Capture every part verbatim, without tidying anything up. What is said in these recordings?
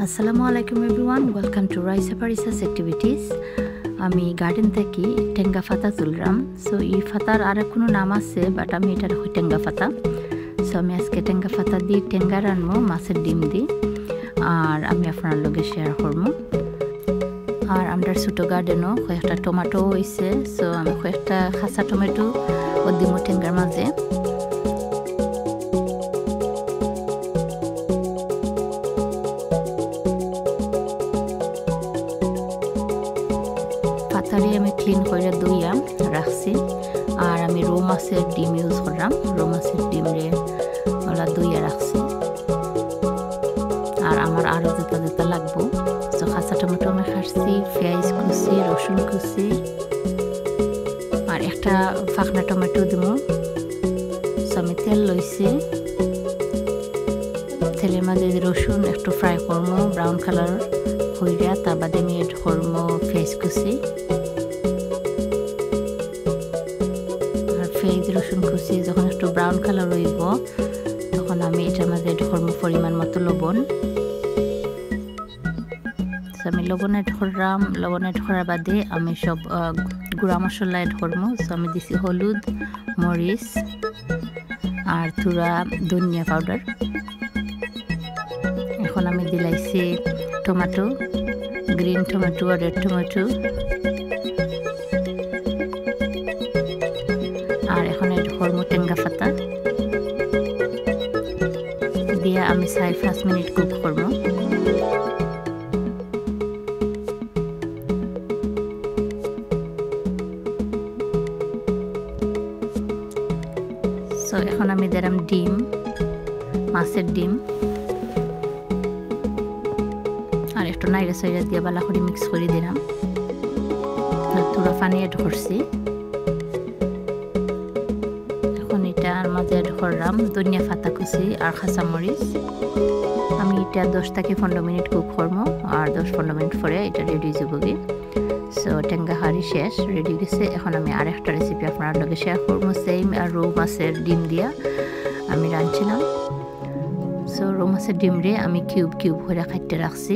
আসসালামু আলাইকুম everyone, welcome to Raisa Parisa's Activities. আমি গার্ডেন থাকি টেঙ্গা ফাতা তুলরাম। সো ই ফাতার আর কুনু নাম আছে, বাট আমি ইটারে কই টেঙ্গা ফাতা। সো আমি আজকে টেঙ্গা ফাতা দি টেঙ্গা রানমু মাছের ডিম দি, আর আমি আপনার লগে শেয়ার করমু। আর আমরার ছোট গার্ডেনও কয়েকটা টমেটো অইছে, সো আমি কয়েকটা কাঁচা টমেটো ও দিমু টেঙ্গার মাঝে। ফাতারে আমি ক্লিন কইরা ধুইয়া রাখছি। আর আমি রো মাছের ডিম ইউজ করলাম। রো মাছের ডিমরে ওলা ধুইয়া রাখছি। আর আমার আরো যেটা যেটা লাগবো, তো কাঁচা টমেটো আমি কাটছি, পেঁয়াজ কুচি, রসুন কুচি, আর একটা ফাকনা টমেটো দিমু। সো আমি তেল লইছি, তেলের মাঝে রসুন একটু ফ্রাই করমু ব্রাউন কালার হইয়া, তার বাদে আমি অ্যাড করমু পেঁয়াজ কুচি। আর পেঁয়াজ রসুন কুচি যখন একটু ব্রাউন কালার হইব, তখন আমি এটার মাঝে অ্যাড করমু পরিমাণ মতো লবণ। তো আমি লবণ অ্যাড করলাম। লবণ অ্যাড করার বাদে আমি সব, আহ, গুঁড়া মশলা অ্যাড করমু। তো আমি দিছি হলুদ, মরিচ আর থুড়া ধনিয়া পাউডার। এখন আমি দিলাইছি টমেটো, গ্রিন টমেটো আর রেড টমেটো। আর এখন অ্যাড করমু টেঙ্গা ফাতা। দিয়া আমি চার পাঁচ মিনিট কুক করমু। সো এখন আমি দিলাম ডিম, মাছের ডিম, আর একটু নাইড়া চাইড়া দিয়া বালা করি মিক্স করি দিলাম। আর থুড়া পানি অ্যাড করছি। এখন এটার মাঝে অ্যাড করলাম ধনিয়া পাতা কুচি আর কাঁচা মরিচ। আমি এটা দশ থাকি পনেরো মিনিট কুক করমু, আর দশ পনেরো মিনিট পরে এটা রেডি হয়ে যাবো গি। সো টেঙ্গা কারি শেষ, রেডি হয়ে গেছে। এখন আমি আরেকটা রেসিপি আপনার লগে শেয়ার করবো, সেম আর রো মাছের ডিম দিয়া আমি রাঁধছিলাম। সো রো মাছের ডিমরে আমি কিউব কিউব করে কাটতে রাখছি।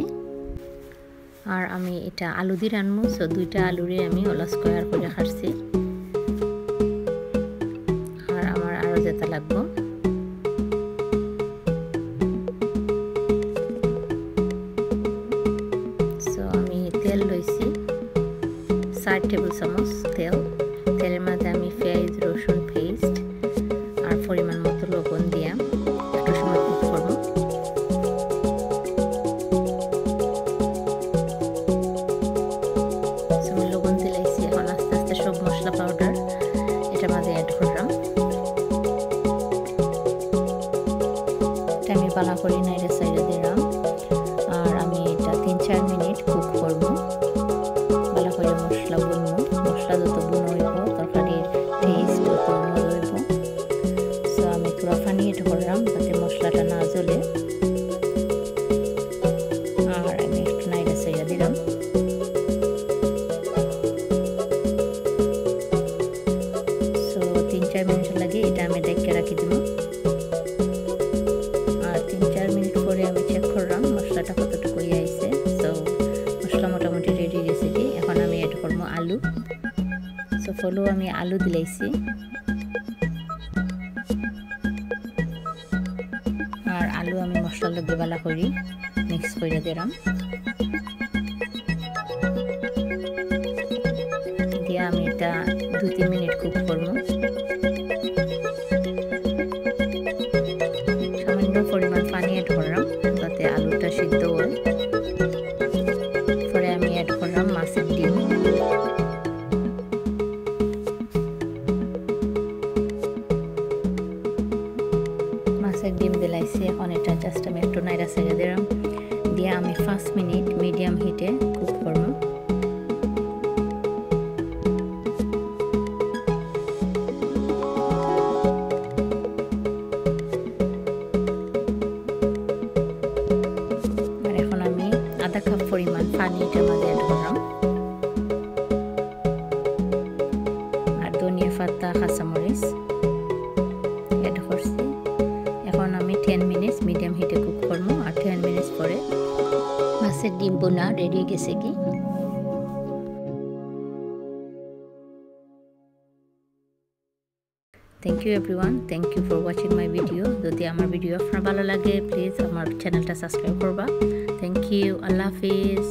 আর আমি এটা আলু দি রানমু, সো দুইটা আলুরে আমি ওলা স্কোয়ার করে কাটছি। আর আমার আরো যেটা লাগবো, সো আমি তেল লইছি চার টেবিল চামচ তেল। তেলের মাঝে আমি পেঁয়াজ রসুন পেস্ট আর পরিমাণ মতো লবণ দিয়া একটু সময় কুক করবো। So, আমি লবণ দিলাইছি, এখন আস্তে আস্তে সব মশলা পাউডার এটার মাঝে অ্যাড করলাম। এটা আমি বালা করি নাইড়া চাইড়া দিলাম। আর আমি এটা তিন চার মিনিট কুক করবো। বালা করি মশলা ভুনবো, মশলা যত ভুনা হইব তরকারির টেস্ট তত মজা হইব। সো আমি থুড়া পানি অ্যাড করলাম যাতে মশলাটা না জ্বলে। আর আমি একটু নাইড়া চাইড়া দিলাম। সো তিন চার মিনিট লাগি এটা আমি ঢেকে রাখি দিব। আর তিন চার মিনিট পরে আমি চেক করলাম মশলাটা কতটুকু ইয়ে আইছে। সো মশলা মোটামুটি রেডি গেছে কি, এখন আমি অ্যাড করবো আলু। সো ফলো আমি আলু দিলাইছি। আর আলু আমি মশলার লগে বালা করি মিক্স করে দিলাম। দিয়া আমি এটা দুই তিন মিনিট কুক করবো। সামান্য পরিমাণ পানি অ্যাড করলাম যাতে আলুটা সিদ্ধ হয়। পরে আমি অ্যাড করলাম মাছের ডিম। মাছের ডিম দিলাইছি, এখন এটা জাস্ট আমি একটু নাইড়া চাইড়া দিলাম, দিয়ে আমি পাঁচ মিনিট মিডিয়াম হিটে কুক করবো। আর এখন আমি আধা কাপ পরিমাণ পানি এটার মাঝে অ্যাড করলাম। আর ধনিয়া পাতা, কাঁচামরিচ অ্যাড করছি। এখন আমি টেন মিনিটস মিডিয়াম হিটে কুক করবো, আর টেন মিনিটস পরে সে ডিম ভুনা রেডি হয়ে গেছে কি। Thank you everyone, thank you for watching my video. যদি আমার ভিডিও আপনার ভালো লাগে, প্লিজ আমার চ্যানেলটা সাবস্ক্রাইব করবা। থ্যাংক ইউ, আল্লাহ হাফিজ।